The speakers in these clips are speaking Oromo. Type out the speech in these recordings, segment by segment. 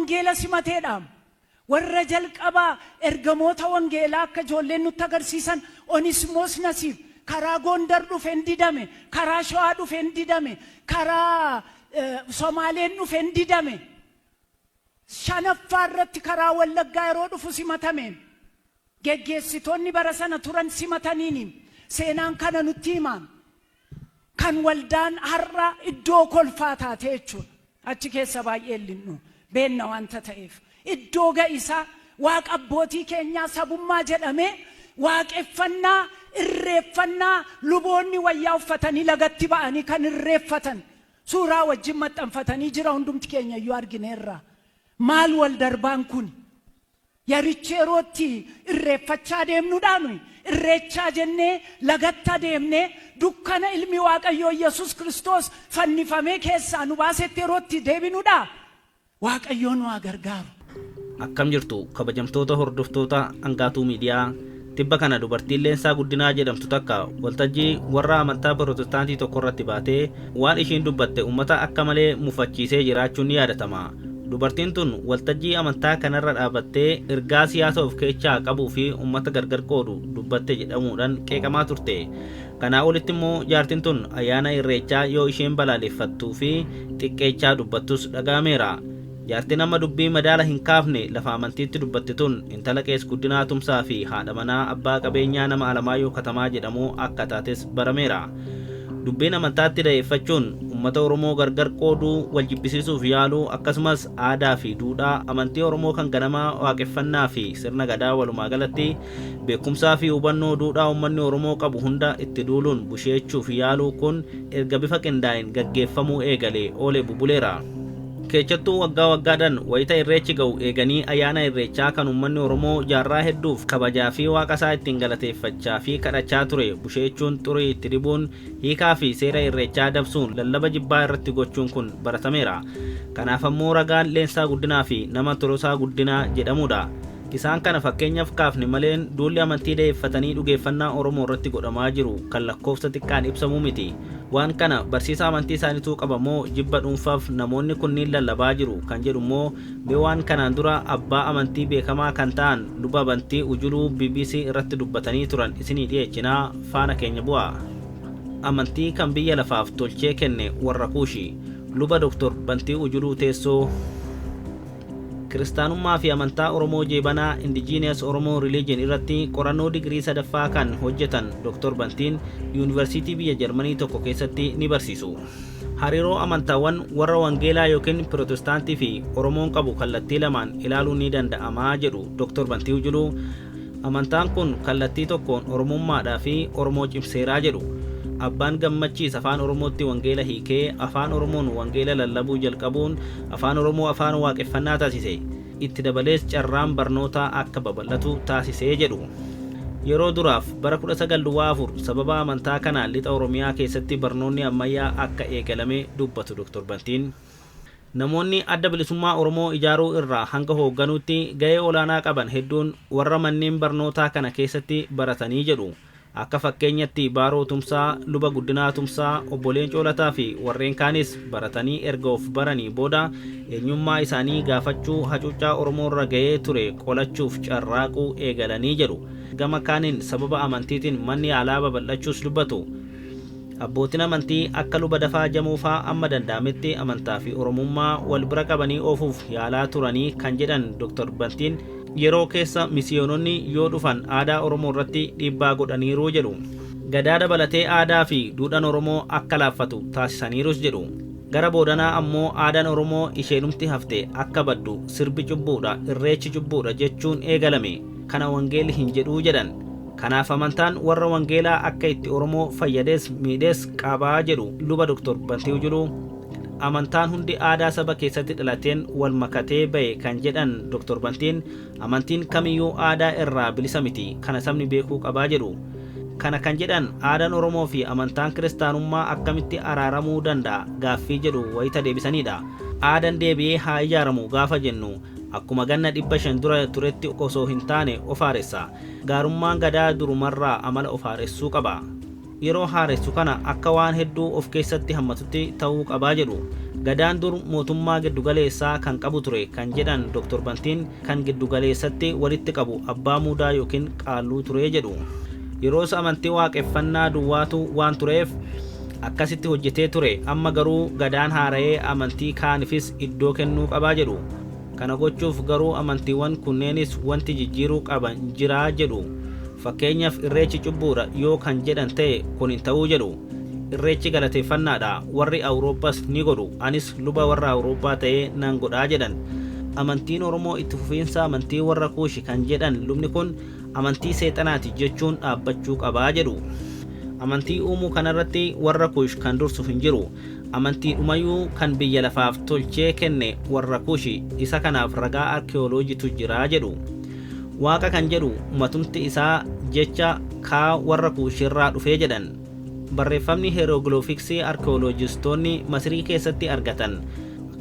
Wangeela simateedha. Warra jalqabaa ergamoota wangeelaa akka ijoolleen nutti agarsiisan Onismoos Nasiib karaa Gondar dhufeen didame, karaa Shawaa dhufeen didame, karaa Somaaleen dhufeen didame. Shanaffaa irratti karaa Wallaggaa yeroo dhufu simatame. Geggeessitoonni bara sana turan simataniini. Seenaan kana nutti hima. Kan waldaan har'a iddoo kolfaa taate jechuudha. Achi keessa baay'ee linnu beenna wanta ta'eef. Iddoo ga'isaa waaqa abbootii keenyaa sabummaa jedhamee waaqeffannaa, irreeffannaa, luboonni wayyaa uffatanii lagatti ba'anii kan irreeffatan suuraa wajjin maxxanfatanii jira, hundumti keenya iyyuu argineerra. Maal wal darbaan kun? Yarichi yerootti irreeffachaa deemnudha nuyi. Irreechaa jennee lagatti adeemnee dukkana ilmi Waaqayyoo Yesus Kiristoos fannifamee keessaa nu baasetti yerootti deebinudha. Waaqayyoo nu haa gargaaru. Akkam jirtu, kabajamtoota hordoftoota Angaatuu Miidiyaa? Tibba kana dubartiin Leensaa Guddinaa jedhamtu takka waltajjii warra amantaa Pirootestaantii tokko irratti baatee waan ishiin dubbatte uummata akka malee mufachiisee jiraachuun ni yaadatama. Dubartiin tun waltajjii amantaa kanarra dhaabattee ergaa siyaasa of keessaa qabuu fi uummata gargar qoodu dubbatte jedhamuudhaan qeeqamaa turte. Kanaa olitti immoo jaartiin tun ayyaana Irreechaa yoo isheen balaaleffattuu fi xiqqeechaa dubbattus dhaga'ameera. Jaartiin amma dubbii madaala hin kaafne lafa amantiitti dubbatte tun intala Qees Guddinaa Tumsaa fi haadha manaa abbaa qabeenyaa nama Alamaayyoo Katamaa jedhamu akka taates barameera. Dubbiin amantaatti da'eeffachuun uummata Oromoo gargar qooduu, wal jibbisiisuuf yaaluu, akkasumas aadaa fi duudhaa amantii Oromoo kan ganamaa waaqeffannaa fi sirna gadaa, walumaa galatti beekumsaa fi hubannoo duudhaa uummanni Oromoo qabu hunda itti duuluun busheechuuf yaaluu kun erga bifa qindaa'een gaggeeffamuu eegalee oolee bubuleera. Keessattuu waggaa waggaadhaan wayita Irreechi ga'u eeganii ayyaana Irreechaa kan uummanni Oromoo jaarraa hedduuf kabajaa fi waaqa isaa ittiin galateeffachaa fi kadhachaa ture busheechuun, xurii itti dibuun, hiikaa fi seera Irreechaa dabsuun lallaba jibbaa irratti gochuun kun baratameera. Kanaaf ammoo ragaan Leensaa Guddinaa fi nama Tolosaa Guddinaa jedhamudha. Isaan kana fakkeenyaaf kaafne maleen duulli amantii da'eeffatanii dhugeeffannaa Oromoo irratti godhamaa jiru kan lakkoofsa xiqqaan ibsamuu miti. Waan kana barsiisa amantii isaaniituu qaba moo jibba dhuunfaaf namoonni kunniin lallabaa jiru kan jedhu immoo mee waan kanaan dura abbaa amantii beekamaa kan ta'an Luba Bantii Ujuluu BBC irratti dubbatanii turan isinii dhiyeechinaa, faana keenya bu'aa. Amantii kan biyya lafaaf tolchee kenne warra Kuushi. Luba Dr. Bantii Ujuluu teessoo. Kiristaanummaa fi amantaa Oromoo Jeebanaa, Indigenous Oromo Religion, irratti qorannoo digirii sadaffaa kan hojjetan Dr. Bantiin yuunivarsiitii biyya Jarmanii tokko keessatti ni barsiisu. Hariiroo amantaawwan warra Wangeelaa yookiin Pirootestaantii fi Oromoon qabu kallattii lamaan ilaaluun ni danda'amaa jedhu Dr. Bantii Ujuluu. Amantaan kun kallattii tokkoon Oromummaadhaa fi Oromoo cimseeraa jedhu. Abbaan Gammachiis afaan Oromootti wangeela hiikee afaan Oromoon wangeela lallabuu jalqabuun afaan Oromoo afaan waaqeffannaa taasise. Itti dabalees carraan barnootaa akka babal'atu taasisee jedhu. Yeroo duraaf bara 1904 sababa amantaa kanaan lixa Oromiyaa keessatti barnoonni ammayyaa akka eegalame dubbatu Dr. Bantiin. Namoonni Adda Bilisummaa Oromoo ijaaruu irraa hanga hoogganuutti ga'ee olaanaa qaban hedduun warra manneen barnootaa kana keessatti baratanii jedhu. Akka fakkeenyatti Baaroo Tumsaa, Luba Guddinaa Tumsaa, Obbo Leencoo Lataa fi warreen kaanis baratanii erga of baranii booda eenyummaa isaanii gaafachuu, hacuuccaa Oromoo irra ga'ee ture qolachuuf carraaquu eegalanii jedhu. Gama kaaniin sababa amantiitiin manni yaalaa babal'achuus dubbatu. Abbootiin amantii akka Luba Dafaa Jamoo fa'aa amma danda'ametti amantaa fi Oromummaa wal bira qabanii oofuuf yaalaa turanii kan jedhan Dr. Bantiin, yeroo keessa misiyoononni yoo dhufan aadaa Oromoo irratti dhiibbaa godhaniiru jedhu. Gadaa dabalatee aadaa fi duudhaan Oromoo akka laaffatu taasisaniirus jedhu. Gara boodanaa ammoo aadaan Oromoo isheenumti hafte akka baddu, sirbi cubbuudha, Irreechi cubbuudha jechuun eegalame. Kana wangeelli hin jedhuu jedhan. Kanaaf amantaan warra wangeelaa akka itti Oromoo fayyades miidhes qabaa jedhu Luba Dr. Bantii Ujuluu. Amantaan hundi aadaa saba keessatti dhalateen wal makatee ba'e kan jedhan Dr. Bantiin, amantiin kamiyyuu aadaa irraa bilisa miti, kana sabni beekuu qabaa jedhu. Kana kan jedhan aadaan Oromoo fi amantaan kiristaanummaa akkamitti araaramuu danda'a gaaffii jedhu wayita deebisanidha. Aadaan deebi'ee haa ijaaramu gaafa jennu akkuma ganna 500 dura turetti osoo hin taane of haaressa. Gaarummaan gadaa durumarraa amala of haaressuu qaba. Yeroo haaressu kana akka waan hedduu of keessatti hammatutti ta'uu qabaa jedhu. Gadaan dur mootummaa giddugaleessaa kan qabu ture kan jedhan Dr. Bantiin, kan giddugaleessatti walitti qabu abbaa muudaa yookiin qaalluu ture jedhu. Yeroos amantii waaqeffannaa duwwaatu waan tureef akkasitti hojjetee ture. Amma garuu gadaan haara'ee amantii kaanifis iddoo kennuu qabaa jedhu. Kana gochuuf garuu amantiiwwan kunneenis wanti jijjiiruu qaban jiraa jedhu. Fakkeenyaaf, irreechi cubbuudha yoo kan jedhan ta'e kun hin ta'uu jedhu. Irreechi galateeffannaadha, warri Awurooppaas ni godhu, anis luba warra Awurooppaa ta'ee nan godhaa jedhan. Amantiin Oromoo itti fufiinsa amantii warra Kuushi kan jedhan lubni kun, amantii seexanaati jechuun dhaabbachuu qabaa jedhu. Amantii uumuu kanarratti warra Kuush kan dursu hin jiru. Amantii dhumayyuu kan biyya lafaaf tolchee kenne warra Kuushi, isa kanaaf ragaa arkeooloojitu jira jedhu. Waaqa kan jedhu matumti isaa jecha kaa warra Kuushirraa dhufee jedhan. Barreeffamni heerogiloofiksii arkeooloojistoonni Masirii keessatti argatan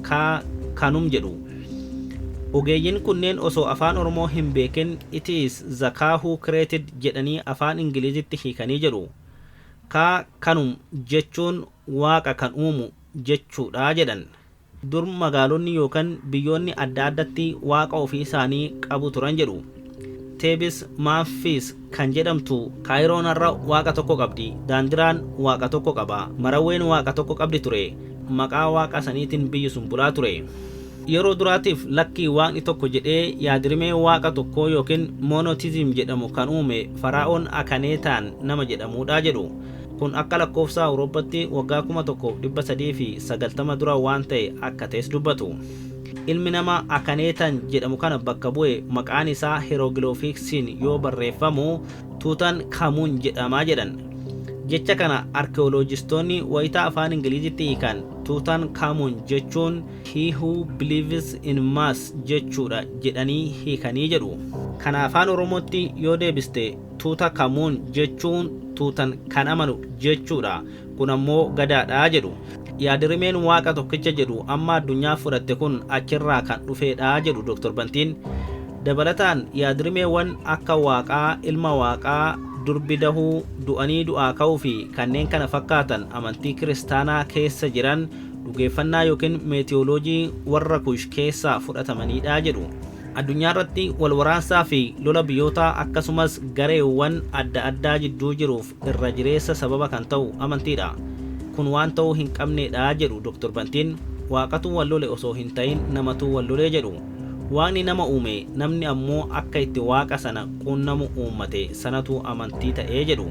kaa kanum jedhu. Ogeeyyiin kunneen osoo afaan Oromoo hin beekin "It is the Ka who created" jedhanii afaan Ingilizitti hiikanii jedhu. Kaa kanum jechuun waaqa kan uumu jechuudha jedhan. Dur magaalonni yookaan biyyoonni adda addatti waaqa ofii isaanii qabu turan jedhu. Teebis, Maanfis kan jedhamtu Kaayiroon har'a waaqa tokko qabdi. Daandiraan waaqa tokko qaba. Marawween waaqa tokko qabdi ture. Maqaa waaqa saniitiin biyyi sun bulaa ture. Yeroo duraatiif lakkii, waaqni tokko jedhee yaadrimee waaqa tokkoo yookiin monotheism jedhamu kan uume Faraa'oon Akaneetaan nama jedhamudha jedhu. Kun akka lakkoofsa Awurooppaatti waggaa 1390 dura waan ta'e akka ta'es dubbatu. Ilmi nama Akaneetan jedhamu kana bakka bu'e maqaan isaa heerogiloofiksiin yoo barreeffamu Tuutan Kamuun jedhamaa jedhan. Jecha kana arkeooloojistoonni wayitaa afaan Ingilizitti hiikan Tuutan Kamuun jechuun "he who believes in mass" jechuudha jedhanii hiikanii jedhu. Kana afaan Oromootti yoo deebiste Tuuta Kamuun jechuun tuutan kan amanu jechuudha. Kun ammoo gadaadha jedhu. Yaadrimeen waaqa tokkicha jedhu amma addunyaa fudhatte kun achirraa kan dhufeedha jedhu Dr. Bantiin. Dabalataan yaadrimeewwan akka waaqaa, ilma waaqaa, durbi dahuu, du'anii du'aa ka'uu fi kanneen kana fakkaatan amantii kiristaanaa keessa jiran dhugeeffannaa yookiin meetiyooloojii warra Kush keessaa fudhatamanidha jedhu. Addunyaa irratti wal waraansaa fi lola biyyootaa akkasumas gareewwan adda addaa jidduu jiruuf irra jireessa sababa kan ta'u amantiidha. Kun waan ta'uu hin qabneedha jedhu Dr. Bantiin. Waaqatu wal lole osoo hin ta'in namatu wal lolee jedhu. Waaqni nama uume, namni ammoo akka itti waaqa sana quunnamu uummate, sanatu amantii ta'ee jedhu.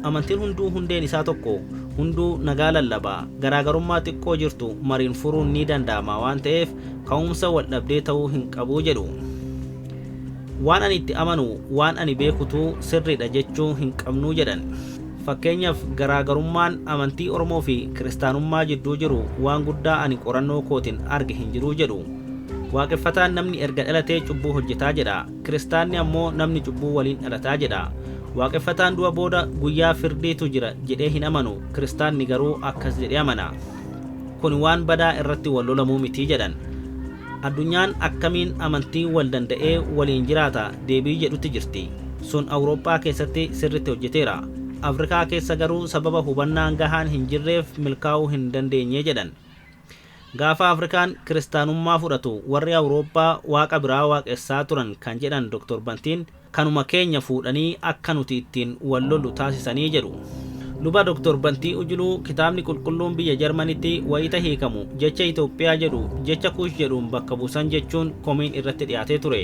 Amantiin hunduu hundeen isaa tokko, hunduu nagaa lallaba. Garaagarummaa xiqqoo jirtu mariin furuun ni danda'ama waan ta'eef ka'umsa wal dhabdee ta'uu hin qabu jedhu. Waan ani itti amanu, waan ani beekutu sirriidha jechuu hin qabnuu jedhan. Fakkeenyaaf, garaagarummaan amantii Oromoo fi kiristaanummaa jidduu jiru waan guddaa ani qorannoo kootiin arge hin jiruu jedhu. Waaqeffataan namni erga dhalatee cubbuu hojjetaa jedha. Kiristaanni ammoo namni cubbuu waliin dhalataa jedha. Waaqeffataan du'a booda guyyaa firdiitu jira jedhee hin amanu. Kiristaanni garuu akkas jedhee amana. Kun waan badaa irratti wal lolamuu mitii jedhan. Addunyaan akkamiin amantii wal danda'ee waliin jiraata deebii jedhutti jirti. Sun Awurooppaa keessatti sirritti hojjeteera. Afrikaa keessa garuu sababa hubannaan gahaan hin jirreef milkaa'uu hin dandeenye jedhan. Gaafa Afrikaan kiristaanummaa fudhatu warri Awurooppaa waaqa biraa waaqessaa turan kan jedhan Dr. Bantiin, kanuma keenya fuudhanii akka nuti ittiin wal lollu taasisanii jedhu. Luba Dr. Bantii Ujuluu kitaabni qulqulluun biyya Jarmanitti wayita hiikamu jecha Itoophiyaa jedhu jecha Kuush jedhuun bakka buusan jechuun komiin irratti dhiyaatee ture.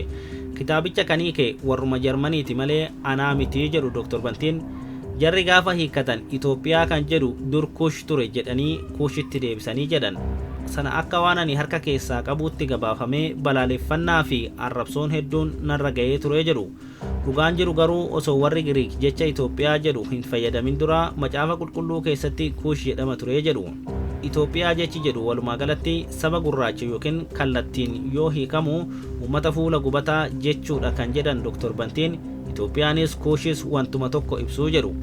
Kitaabicha kan hiike warruma Jarmaniiti malee anaa miti jedhu Dr. Bantiin. Jarri gaafa hiikkatan Itoophiyaa kan jedhu dur Kuush ture jedhanii Kuushitti deebisanii jedhan. Sana akka waan ani harka keessaa qabuutti gabaafamee balaaleffannaa fi arrabsoon hedduun narra ga'ee ture jedhu. Dhugaan jiru garuu osoo warri Giriik jecha Itoophiyaa jedhu hin fayyadamin dura macaafa qulqulluu keessatti Kuush jedhama ture jedhu. Itoophiyaa jechi jedhu walumaa galatti saba gurraacha yookiin kallattiin yoo hiikamu uummata fuula gubataa jechuudha kan jedhan Dr. Bantiin, Itoophiyaanis Kuushis wantuma tokko ibsuu jedhu.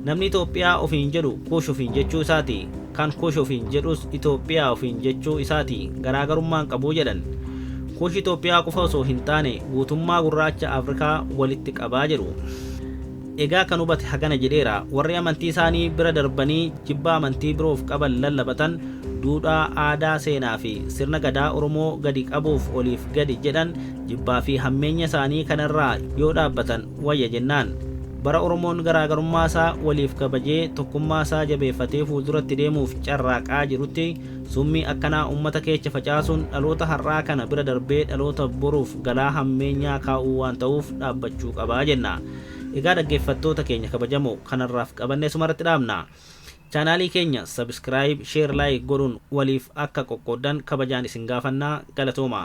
Namni Itoophiyaa ofiin jedhu Kuush ofiin jechuu isaati. Kan Kuush ofiin jedhus Itoophiyaa ofiin jechuu isaati. Garaagarummaan qabuu jedhan. Kuush Itoophiyaa qofa osoo hin taane guutummaa gurraacha Afrikaa walitti qabaa jedhu. Egaa kan hubate hagana jedheera. Warri amantii isaanii bira darbanii jibba amantii biroof qaban lallabatan, duudhaa, aadaa, seenaa fi sirna Gadaa Oromoo gadi qabuuf oliif gadi jedhan, jibbaa fi hammeenya isaanii kanarraa yoo dhaabbatan wayya jennaan. Bara Oromoon garaagarummaa isaa waliif kabajee, tokkummaa isaa jabeeffatee fuulduratti deemuuf carraaqaa jirutti, summii akkanaa uummata keessa facaasuun dhaloota har'aa kana bira darbee dhaloota boruuf galaa hammeenyaa kaa'uu waan ta'uuf dhaabbachuu qabaa jenna. Egaa dhaggeeffattoota keenya kabajamoo, kanarraaf qabannee sumarratti dhaabna. Chaanaalii keenya subscribe, share, like godhuun waliif akka qoqqooddan kabajaan isin gaafannaa. Galatooma.